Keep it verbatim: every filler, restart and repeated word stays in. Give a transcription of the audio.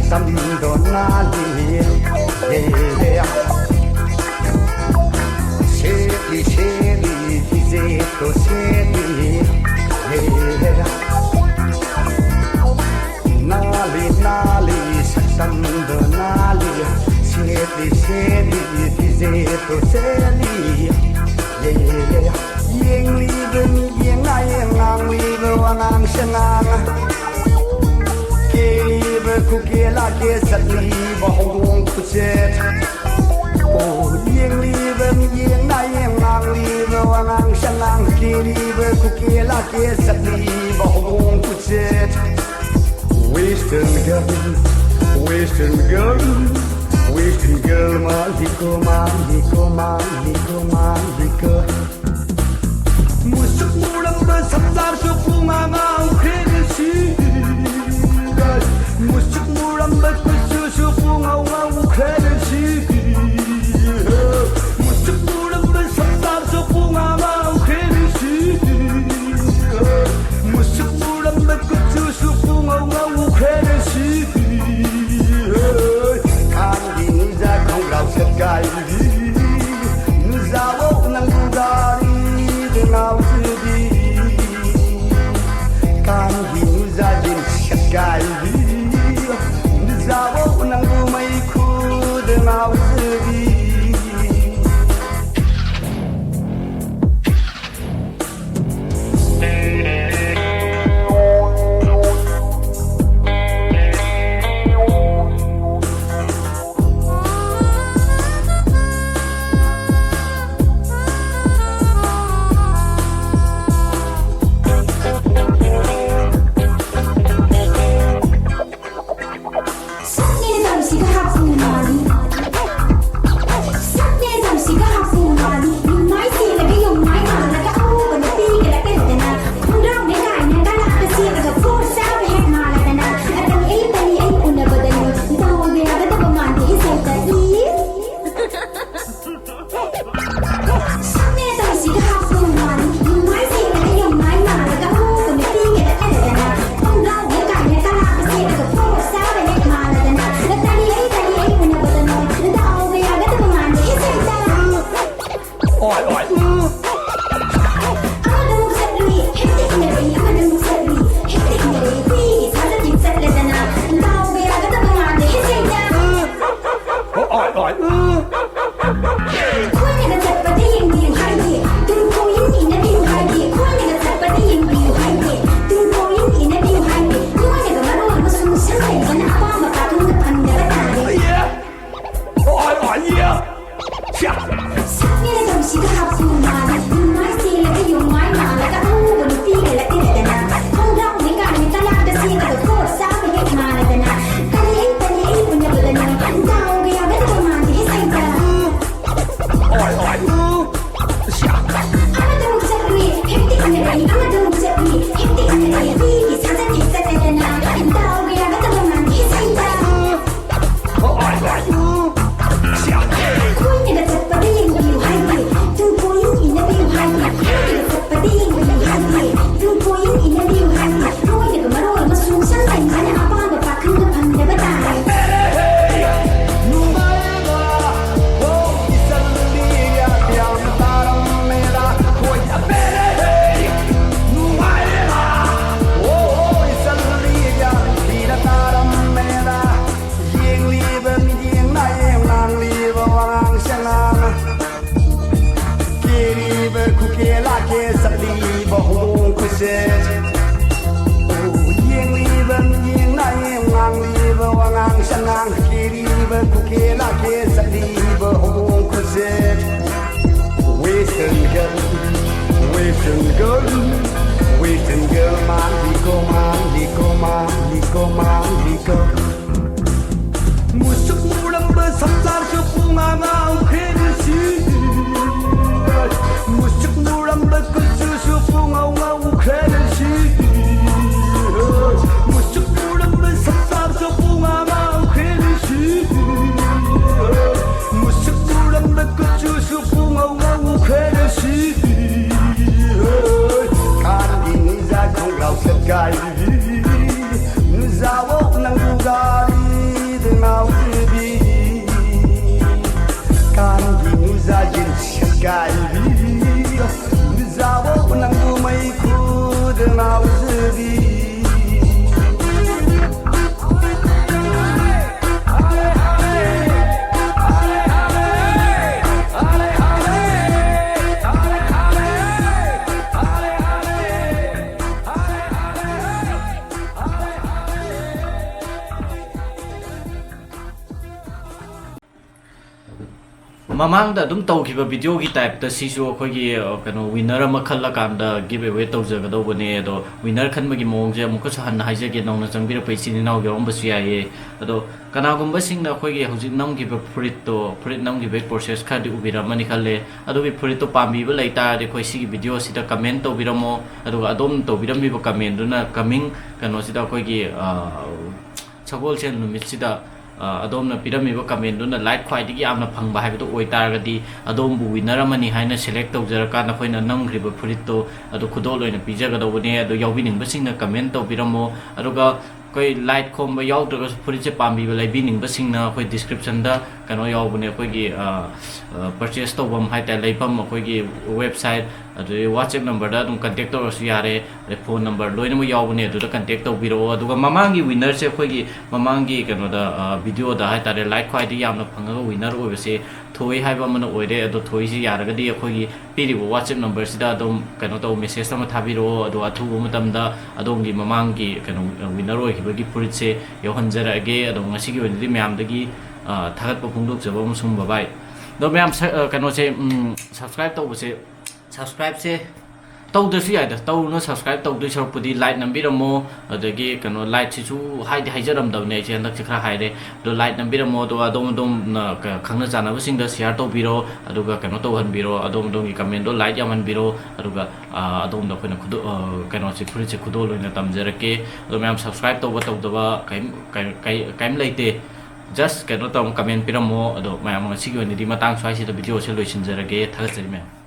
Samdo nali, yeah, yeah. Seli, seli, dize to seli, yeah. Nali, nali, saksamdo nali, seli, seli, dize to seli, yeah, yeah. Yeng libe, yeng na, yeng ngang libe, wangang shangang. Ke libe, kuke la ke sat libe, hong kuchet. Oh, yeng libe, yeng na, yeng ngang libe, wangang shangang. Ke libe, kuke la ke sat libe, hong kuchet. Western girl, Western girl, Western girl, maliko, maliko, maliko, maliko. Musuk muramba sapsap sukunga ngau khresi. Musuk muramba kusu sukunga ngau khresi. Musuk muramba sapsap sukunga ngau khresi. Musuk muramba kusu sukunga ngau khresi. Kandi niza kong rau sekai. Niza ꯌꯦꯡꯂꯤꯕ ꯃꯤꯠꯌꯦꯡ ꯅꯥꯌꯦꯡ, ꯉꯥꯡꯂꯤꯕ ꯋꯥꯉꯥꯡ ꯁꯉꯥꯡ, ꯀꯦꯔꯤꯕ ꯈꯨꯀꯦ ꯂꯥꯛꯀꯦ, ꯆꯠꯂꯤꯕ ꯍꯧꯗꯣꯡ ꯈꯨꯆꯦ꯫ Western girl, Western girl, Western girl, ꯃꯥꯜꯂꯤꯀꯣ, ꯃꯥꯜꯂꯤꯀꯣ, ꯃꯥꯜꯂꯤꯀꯣ, ꯃꯥꯜꯂꯤꯀꯣ꯫ ꯃꯨꯁꯨꯛ ꯃꯨꯔꯝꯕ ꯁꯝꯆꯥꯔꯁꯨ ꯄꯨꯡꯉꯥ ꯉꯥꯎꯈ꯭ꯔꯦ ꯉꯁꯤꯗꯤ꯫ ꯃꯨꯁꯨꯛ ꯃꯨꯔꯝꯕ ꯀꯨꯆꯨꯁꯨ ꯄꯨꯡꯉꯧ ꯉꯧꯈ꯭ꯔꯦ ꯉꯁꯤꯗꯤ꯫ ꯃꯨꯁꯨꯛ ꯃꯨꯔꯝꯕ ꯁꯝꯆꯥꯔꯁꯨ ꯄꯨꯡꯉꯥ ꯉꯥꯎꯈ꯭ꯔꯦ ꯉꯁꯤꯗꯤ꯫ ꯃꯨꯁꯨꯛ ꯃꯨꯔꯝꯕ ꯀꯨꯆꯨꯁꯨ ꯄꯨꯡꯉꯧ ꯉꯧꯈ꯭ꯔꯦ ꯉꯁꯤꯗꯤ꯫ ꯀꯥꯟꯒꯤ ꯅꯨꯡꯖꯥ ꯈꯣꯡꯒ꯭ꯔꯥꯎ ꯁꯦꯠꯀꯥꯏꯕꯤ꯫ ꯅꯨꯡꯖꯥꯋꯣ ꯅꯪꯕꯨ ꯒꯥꯔꯤꯗ ꯉꯥꯎꯖꯕꯤ꯫ ꯀꯥꯟꯒꯤ ꯅꯨꯡꯖꯥ ꯖꯤꯟꯁ ꯁꯦꯠꯀꯥꯏꯕꯤ꯫ ꯅꯨꯡꯖꯥꯋꯣ ꯅꯪꯕꯨ ꯃꯩꯈꯨꯗ ꯉꯥꯎꯖꯕꯤ꯫ ꯃꯃꯥꯡꯗ ꯑꯗꯨꯝ ꯇꯧꯈꯤꯕ ꯚꯤꯗꯤꯑꯣꯒꯤ ꯇꯥꯏꯞꯇ ꯁꯤꯁꯨ ꯑꯩꯈꯣꯏꯒꯤ, ꯑ, ꯀꯩꯅꯣ, ꯋꯤꯟꯅꯔ ꯑꯃ ꯈꯜꯂꯀꯥꯟꯗ ꯒꯤꯚ ꯑꯦꯋꯦ ꯇꯧꯖꯒꯗꯧꯕꯅꯦ꯫ ꯑꯗꯣ ꯋꯤꯟꯅꯔ ꯈꯟꯕꯒꯤ ꯃꯑꯣꯡꯁꯦ ꯑꯃꯨꯛꯀꯁꯨ ꯍꯟꯅ ꯍꯥꯏꯖꯒꯦ, ꯅꯧꯅ ꯆꯪꯕꯤꯔꯛꯄ ꯏꯆꯤꯟ ꯏꯅꯥꯎ ꯌꯥꯎꯔꯝꯕꯁꯨ ꯌꯥꯏꯌꯦ꯫ ꯑꯗꯣ ꯀꯅꯥꯒꯨꯝꯕꯁꯤꯡꯅ ꯑꯩꯈꯣꯏꯒꯤ ꯍꯧꯖꯤꯛ ꯅꯝꯈꯤꯕ ꯐꯨꯔꯤꯠꯇꯣ, ꯐꯨꯔꯤꯠ ꯅꯝꯈꯤꯕꯒꯤ ꯄ꯭ꯔꯣꯁꯦꯁ ꯈꯔꯗꯤ ꯎꯕꯤꯔꯝꯃꯅꯤ ꯈꯜꯂꯦ꯫ ꯑꯗꯨꯒꯤ ꯐꯨꯔꯤꯠꯇꯣ ꯄꯥꯝꯕꯤꯕ ꯂꯩ ꯇꯥꯔꯗꯤ ꯑꯩꯈꯣꯏ ꯁꯤꯒꯤ ꯚꯤꯗꯤꯑꯣꯁꯤꯗ ꯀꯃꯦꯟ ꯇꯧꯕꯤꯔꯝꯃꯣ꯫ ꯑꯗꯨꯒ ꯑꯗꯣꯝꯅ ꯇꯧꯕꯤꯔꯝꯃꯤꯕ ꯀꯃꯦꯟꯗꯨꯅ ꯀꯃꯤꯡ ꯀꯩꯅꯣꯁꯤꯗ ꯑꯩꯈꯣꯏꯒꯤ, ꯑ, ꯁꯒꯣꯜꯁꯦꯜ ꯅꯨꯃꯤꯠꯁꯤꯗ, ꯑ, ꯑꯗꯣꯝꯅ ꯄꯤꯔꯝꯃꯤꯕ ꯀꯃꯦꯟꯗꯨꯅ ꯂꯥꯏꯛ ꯈ꯭ꯋꯥꯏꯗꯒꯤ ꯌꯥꯝꯅ ꯐꯪꯕ ꯍꯥꯏꯕꯗꯨ ꯑꯣꯏꯇꯥꯔꯒꯗꯤ ꯑꯗꯣꯝꯕꯨ ꯋꯤꯟꯅꯔ ꯑꯃꯅꯤ ꯍꯥꯏꯅ ꯁꯦꯂꯦꯛ ꯇꯧꯖꯔꯀꯥꯟꯗ ꯑꯩꯈꯣꯏꯅ ꯅꯝꯈ꯭ꯔꯤꯕ ꯐꯨꯔꯤꯠꯇꯣ ꯑꯗꯨ ꯈꯨꯗꯣꯜ ꯑꯣꯏꯅ ꯄꯤꯖꯒꯗꯧꯕꯅꯦ꯫ ꯑꯗꯨ ꯌꯥꯎꯕꯤꯅꯤꯡꯕꯁꯤꯡꯅ ꯀꯃꯦꯟ ꯇꯧꯕꯤꯔꯝꯃꯣ꯫ ꯑꯗꯨꯒ ꯑꯩꯈꯣꯏ ꯂꯥꯏꯛ ꯈꯣꯝꯕ ꯌꯥꯎꯗ꯭ꯔꯒꯁꯨ ꯐꯨꯔꯤꯠꯁꯦ ꯄꯥꯝꯕꯤꯕ ꯂꯩꯕꯤꯅꯤꯡꯕꯁꯤꯡꯅ ꯑꯩꯈꯣꯏ ꯗꯤꯁꯀ꯭ꯔꯤꯞꯁꯟꯗ ꯀꯩꯅꯣ ꯌꯥꯎꯕꯅꯦ, ꯑꯩꯈꯣꯏꯒꯤ, ꯑ, ꯑ, ꯄꯔꯆꯦꯁ ꯇꯧꯐꯝ ꯍꯥꯏꯇꯥꯔꯦ, ꯂꯩꯐꯝ, ꯑꯩꯈꯣꯏꯒꯤ ꯋꯦꯕꯁꯥꯏꯠ, ꯑꯗꯨꯗꯩ WhatsApp numberꯗ ꯑꯗꯨꯝ contact ꯇꯧꯔꯁꯨ ꯌꯥꯔꯦ, ꯑꯗꯩ phone number ꯂꯣꯏꯅꯃꯛ ꯌꯥꯎꯕꯅꯦ, ꯑꯗꯨꯗ contact ꯇꯧꯕꯤꯔꯛꯑꯣ꯫ ꯑꯗꯨꯒ ꯃꯃꯥꯡꯒꯤ winnerꯁꯦ ꯑꯩꯈꯣꯏꯒꯤ ꯃꯃꯥꯡꯒꯤ ꯀꯩꯅꯣꯗ, ꯑ, videoꯗ ꯍꯥꯏꯇꯥꯔꯦ, like ꯈ꯭ꯋꯥꯏꯗꯒꯤ ꯌꯥꯝꯅ ꯐꯪꯉꯒ winner ꯑꯣꯏꯕꯁꯦ ꯊꯣꯏ ꯍꯥꯏꯕ ꯑꯃꯅ ꯑꯣꯏꯔꯦ꯫ ꯑꯗꯣ ꯊꯣꯏꯁꯤ ꯌꯥꯔꯒꯗꯤ ꯑꯩꯈꯣꯏꯒꯤ ꯄꯤꯔꯤꯕ WhatsApp numberꯁꯤꯗ ꯑꯗꯨꯝ ꯀꯩꯅꯣ ꯇꯧ, message ꯑꯃ ꯊꯥꯕꯤꯔꯛꯑꯣ꯫ ꯑꯗꯣ ꯑꯊꯨꯕ ꯃꯇꯝꯗ ꯑꯗꯣꯝꯒꯤ ꯃꯃꯥꯡꯒꯤ ꯀꯩꯅꯣ, winner ꯑꯣꯏꯈꯤꯕꯒꯤ ꯐꯨꯔꯤꯠꯁꯦ ꯌꯧꯍꯟꯖꯔꯛꯑꯒꯦ꯫ ꯑꯗꯣ ꯉꯁꯤꯒꯤ ꯑꯣꯏꯅꯗꯤ ꯃꯌꯥꯝꯗꯒꯤ, ꯑ, ꯊꯥꯒꯠꯄ ꯐꯣꯡꯗꯣꯛꯆꯕ ꯑꯃꯁꯨꯡ bye bye꯫ ꯑꯗꯣ ꯃꯌꯥꯝ ꯁ-, ꯑ, ꯀꯩꯅꯣꯁꯦ, ꯎꯝ, subscribe ꯇꯧꯕꯁꯦ, subscribeꯁꯦ ꯇꯧꯗ꯭ꯔꯁꯨ ꯌꯥꯏꯗ, ꯇꯧꯔꯨꯅꯨ꯫ Subscribe ꯇꯧꯗꯣꯏ ꯁꯔꯨꯛꯄꯨꯗꯤ like ꯅꯝꯕꯤꯔꯝꯃꯣ꯫ ꯑꯗꯒꯤ ꯀꯩꯅꯣ, likeꯁꯤꯁꯨ ꯍꯥꯏꯗꯤ ꯍꯥꯏꯖꯔꯝꯗꯕꯅꯦ ꯑꯩꯁꯦ, ꯍꯟꯗꯛꯁꯦ ꯈꯔ ꯍꯥꯏꯔꯦ꯫ ꯑꯗꯣ like ꯅꯝꯕꯤꯔꯝꯃꯣ, ꯑꯗꯨꯒ ꯑꯗꯣꯝ ꯑꯗꯣꯝꯅ ꯀ-, ꯈꯪꯅ ꯆꯥꯟꯅꯕꯁꯤꯡꯗ share ꯇꯧꯕꯤꯔꯣ, ꯑꯗꯨꯒ ꯀꯩꯅꯣ ꯇꯧꯍꯟꯕꯤꯔꯣ, ꯑꯗꯣꯝ ꯑꯗꯣꯝꯒꯤ commentꯗꯣ like ꯌꯥꯝꯍꯟꯕꯤꯔꯣ꯫ ꯑꯗꯨꯒ, ꯑ, ꯑꯗꯣꯝꯗ ꯑꯩꯈꯣꯏꯅ ꯈꯨꯗꯣ-, ꯑ, ꯀꯩꯅꯣꯁꯦ, ꯐꯨꯔꯤꯠꯁꯦ ꯈꯨꯗꯣꯜ ꯑꯣꯏꯅ ꯇꯝꯖꯔꯛꯀꯦ꯫ ꯑꯗꯣ ꯃꯌꯥꯝ subscribe ꯇꯧꯕ ꯇꯧꯗꯕ ꯀꯩꯝ, ꯀꯩ-, ꯀꯩ-, ꯀꯩꯝ ꯂꯩꯇꯦ꯫ Just ꯀꯩꯅꯣ ꯇꯧꯔ comment ꯄꯤꯔꯝꯃꯣ꯫ ꯑꯗꯣ ꯃꯌꯥꯝ, ꯉꯁꯤꯒꯤ ꯑꯣꯏꯅꯗꯤ ꯃꯇꯥꯡ ꯁ꯭ꯋꯥꯏꯁꯤꯗ videoꯁꯦ ꯂꯣꯏꯁꯤꯟꯖꯔꯒꯦ꯫ ꯊꯥꯒꯠꯆꯔꯤ ꯃꯌꯥꯝ꯫